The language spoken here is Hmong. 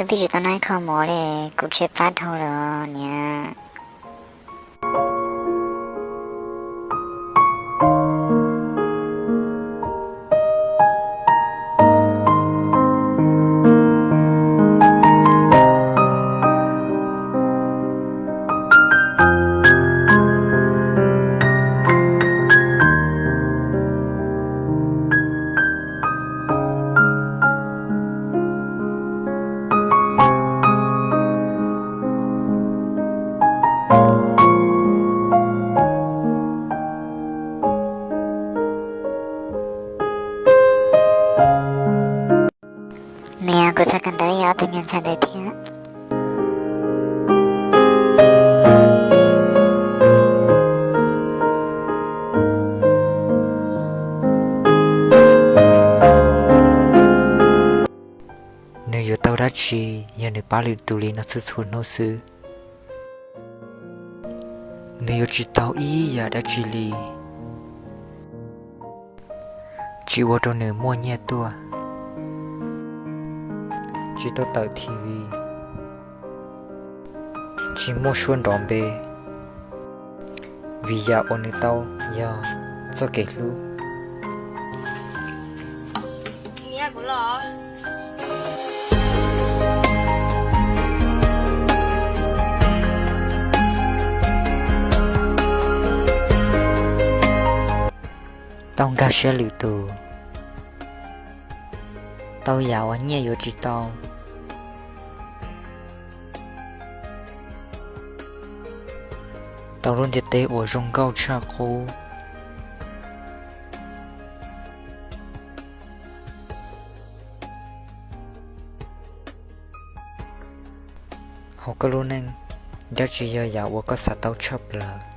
Twb tsis tau noj ib qho mov li, kuv tshaib plab dhau lawm niam. Niam, kuv xav kawm ntawv yog ob tug nyuag ntxhais ntawd thiab. Nws yuav tau dab tsi yog nws pab lwm tus li no txhua txhua hnub xwb? Nws yuav tsis tau ib yam dab tsi li, tsis ua rau nws muaj nyiaj tuaj, tsis tau tawm T V, tsis muaj suab nrov npe, vim yam uas nws tau yog txoj kev hlub. Tau nkag siab lwm tus, tau yam uas nyiaj yuav tsis tau, tau lub ntiaj teb uas zoo nkauj tshaj qub. Hauv koj lub neej, dab tsi yog yam uas koj xav tau tshaj plaws?